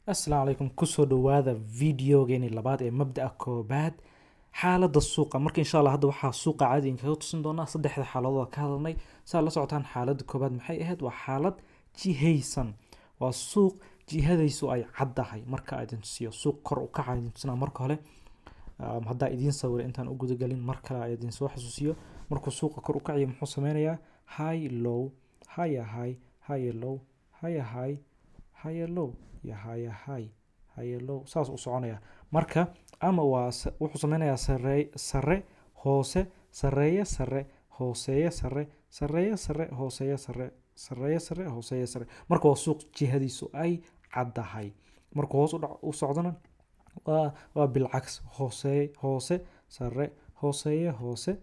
Asalaamu calaykum, kusoo dhawaada videogeeni labaad ee mabda'a koobaad, xaaladda suuqa. Marka insha Allah hadda waxaa suuqa caadi inkaga tusin doonaa saddexda xaaladood oo ka hadalnay. Saa la socotaan, xaaladda koobaad maxay ahayd? Waa xaalad jihaysan, waa suuq jihadaysu ay caddahay. Marka idin tusiyo suuq kor u kaca idin tusinaa. Marka hore haddaa idiin sawira intaan u gudagelin, mar kale aan idin soo xasuusiyo. Markuu suuqa kor u kacayo muxuu sameynayaa? High, low, higher high, higher low, higher high, higher low iyo higher high, higher low, saas u soconaya. Marka ama waa wuxuu sameynayaa sare, sare, hoose, sareeye, sare, hooseeye, sare, sareeye, sare, hooseeye, sare, sareeye, sare, hooseeye, sare. Marka waa suuq jihadiisu ay caddahay. Markuu hoos u dhac u socdona waa bilcaks: hooseeye, hoose, sare, hooseeye, hoose,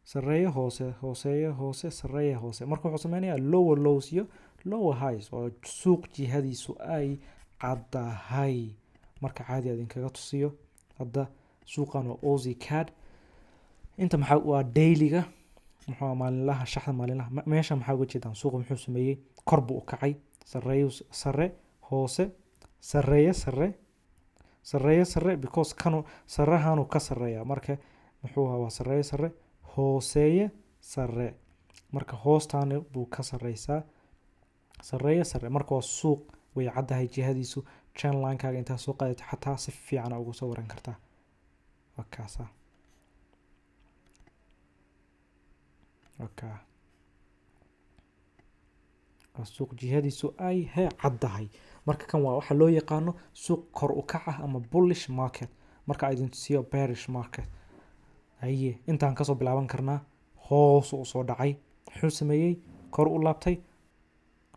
sareeye, hoose, hooseeye, hoose, sareeye, hoose. Marka wuxuu sameynayaa lower lows iyo lower highs. Waa suuq jihadiisu ay caddahay. Marka caadi idinkaga tusiyo hadda suuqan waa Aussie CAD. Inta maxaa waa? Dailyga, muxuu maalinlaha, shaxda maalinlaha. Meesha maxaa uga jeedaan? Suuqa muxuu sameeyey? Kor buu u kacay, sareeyo, sare, hoose, sareeye, sare, sareeye, sare, because kanu sarahanu ka sareeya. Marka muxuu ahaa? Waa sareeye, sare, hooseeye, sare. Marka hoostaani buu ka sareysaa, sareeye, sare. Marka waa suuq way caddahay jihadiisu. Trendlinekaaga intaa soo qaadata xataa si fiican ugu soo waran kartaa. Waa kaasa, waa kaa, waa suuq jihadiisu ay he caddahay. Marka kan waa waxa loo yaqaano suuq kor u kac ah ama bullish market. Marka idin tusiyo bearish market, haye, intaan kasoo bilaaban karnaa. Hoos u soo dhacay, muxuu sameeyey? Kor u laabtay,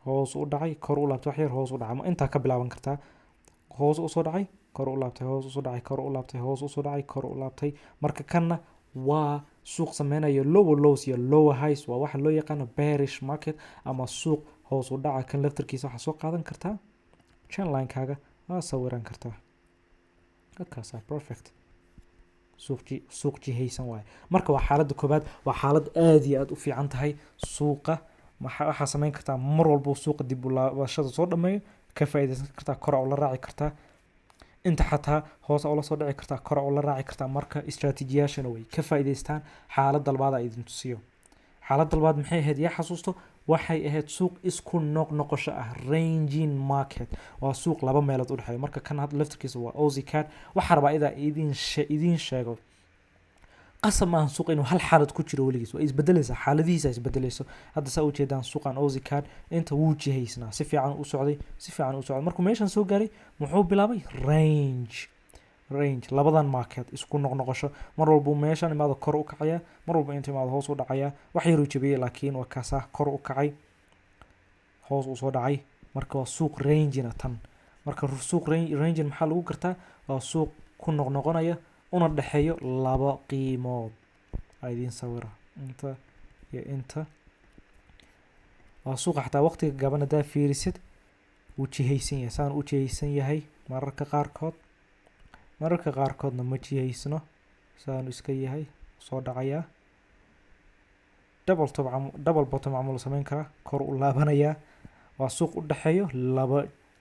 hoos u dhacay, kor u laabtay, wax yar hoos u dhacay. Ma intaa ka bilaaban kartaa? Hoos u soo dhacay, kor u laabtay, hoos usoo dhacay, kor u laabtay, hoos usoo dhacay, kor u laabtay. Marka kanna waa suuq sameynayo lower lows iyo lower highs. Waa waxa loo yaqaano bearish market ama suuq hoos u dhaca. Kan laftarkiisa waxaa soo qaadan kartaa trendlinekaaga, waa sawiran kartaa, halkaasa perfect. Suuq jihaysan waaye. Marka waa xaaladda koobaad, waa xaalad aad iyo aad u fiican tahay. Suuqa waxaa sameyn kartaa mar walbo suuqa dib u laabashada soo dhameeyo ka faa'iidaysan kartaa, kor ula raaci kartaa, inta xataa hoos ula soo dhici kartaa, kor ula raaci kartaa. Marka istiraatiijiyaashana way ka faa'iidaystaan. Xaaladda labaad aa idin tusiyo. Xaaladda labaad maxay ahayd? Yaa xasuusto? Waxay ahayd suuq isku noqnoqosho ah, ranging market. Waa suuq laba meelood u dhexeeya. Marka kan hadda laftarkiisa waa Aussie CAD. Waxaa rabaa idaa idin sheego, qasab maahan suuqa inuu hal xaalad ku jiro weligiis. Waa isbedelaysaa, xaaladihiisa isbedelayso. Hadda saa ujeedaan, suuqan Aussie CAD inta wuu jihaysnaa, si fiican u socday, si fiican u socday. Markuu meeshan soo gaaray muxuu bilaabay? Range, labadan market isku noqnoqosho. Mar walbuu meeshan imaado kor u kacaya, mar walba inta imaado hoos u dhacaya. Wax yaruu jabiyey, laakiin waa kaasaa, kor u kacay, hoos u soo dhacay. Marka waa suuq rangina tan. Marka suuq ranging maxaa lagu gartaa? Waa suuq ku noqnoqonaya una dhexeeyo laba qiimood. Aa idiin sawira inta iyo inta. Waa suuqa xataa waqtiga gaban haddaa fiirisid wuu jihaysan yahay, saan u jihaysan yahay mararka qaarkood, mararka qaarkoodna ma jihaysno, saanu iska yahay, soo dhacayaa, double top, double bottom camal sameyn karaa, kor u laabanayaa. Waa suuq u dhexeeyo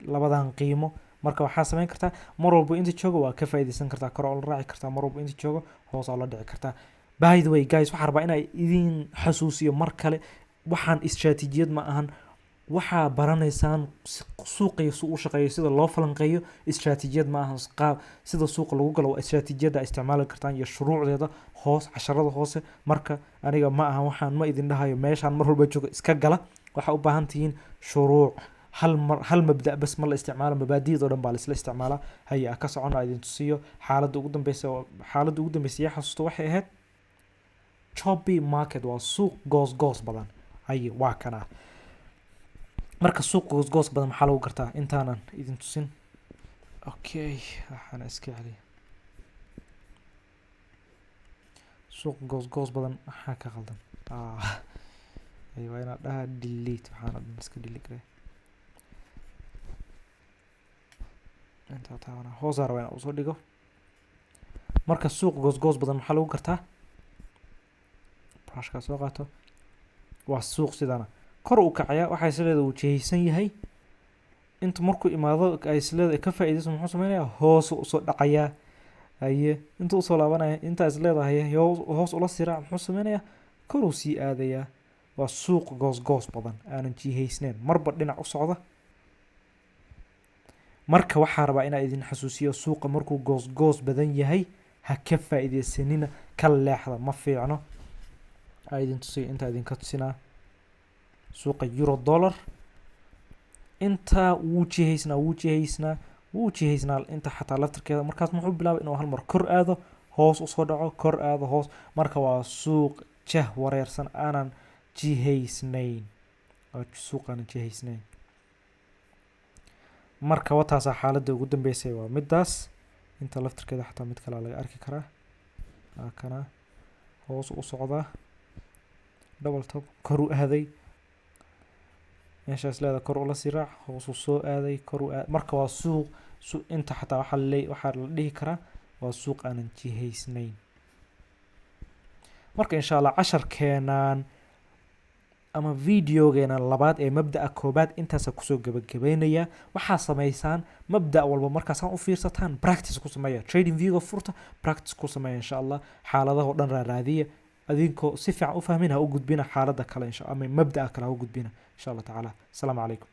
labadan qiimo. Marka waxaa sameyn kartaa, mar walba inta joogo waa ka faa'iidaysan kartaa, kor oo la raaci kartaa, mar walba inta joogo hoos oo la dhici kartaa. By the way guys, waxaan rabaa inaa idin xasuusiyo mar kale, waxaan istiraatiijiyad ma ahan. Waxaa baranaysaan suuqiyo su u shaqeeyo, sida loo falanqeeyo. Istiraatiijiyad ma ahan. Qaab sida suuqa lagu galo waa istiraatiijiyadda isticmaali kartaan iyo shuruucdeeda hoos, casharada hoose. Marka aniga ma ahan, waxaan ma idin dhahayo meeshaan mar walba joogo iska gala. Waxaa u baahan tihiin shuruuc. Hal mar hal mabda bas ma la isticmaalo, mabaadi'da oo dhan baa la isla isticmaalaa. Haya, ka socono, idin tusiyo xaaladda ugu dambeysa. Xaaladda ugu dambeysa, yaa xasuusto? Waxay ahayd choppy market, waa suuq goos goos badan. Haye, waa kana. Marka suuq goos goos badan maxaa lagu gartaa? Intaanan idin tusin, okay, waxaana iska celiya. Suuq goos goos badan maxaa ka qaldan? Haye, waa inaad dhaha delete, waxaana dhan iska delete garay. Intaa taabana, hoosaa rabaa inaan usoo dhigo. Marka suuq goos goos badan maxaa lagu gartaa? Brushkaa soo qaato. Waa suuq sidana kor u kacaya, waxaa is leedahay uu jihaysan yahay. Inta markuu imaado ay isleedahay ka faa'iidayso, muxuu sameynayaa? Hoos usoo dhacayaa. Haye, inta usoo laabanaya, inta is leedahay hoos ula sii raac, muxuu sameynayaa? Koruu sii aadayaa. Waa suuq goosgoos badan, aanan jihaysnayn, marba dhinac u socda. Marka waxaa rabaa inaa idin xasuusiyo, suuqa markuu goosgoos badan yahay ha ka faa'iidaysanina, ka leexda, ma fiicno. Aa idin tusiyo, intaa idinka tusinaa suuqa euro dollar. Intaa wuu jihaysnaa, wuu jihaysnaa, wuu jihaysnaa. Inta xataa laftirkeeda markaas muxuu bilaabay? Inuu hal mar kor aado, hoos usoo dhaco, kor aado, hoos. Marka waa suuq jah wareersan, aanan jihaysnayn, waa suuq aanan jihaysnayn. Marka wataasaa xaaladda ugu dambeysay, waa midaas. Inta laftirkeeda xataa mid kale laga arki karaa. Waa kana, hoos u socdaa, double top, kor u aaday. Meeshaas leeda kor ula sii raac, hoos u soo aaday, kor u aad. Marka waa suuq inta xataa waxaa la dhihi karaa waa suuq aanan jihaysnayn. Marka insha Allah casharkeenan ama videogeena labaad ee mabda'a koobaad intaasa kusoo gabagabeynaya. Waxaa samaysaan mabda' walba markaasaan u fiirsataan, practice ku sameeya. Trading Viewga furta, practice ku sameeya insha Allah. Xaaladaha oo dhan raaraadiya. Adinkoo si fiican u fahmin ha u gudbina xaaladda kale insha ama mabda'a kale ha u gudbina insha Allah tacaala. Asalaamu calaykum.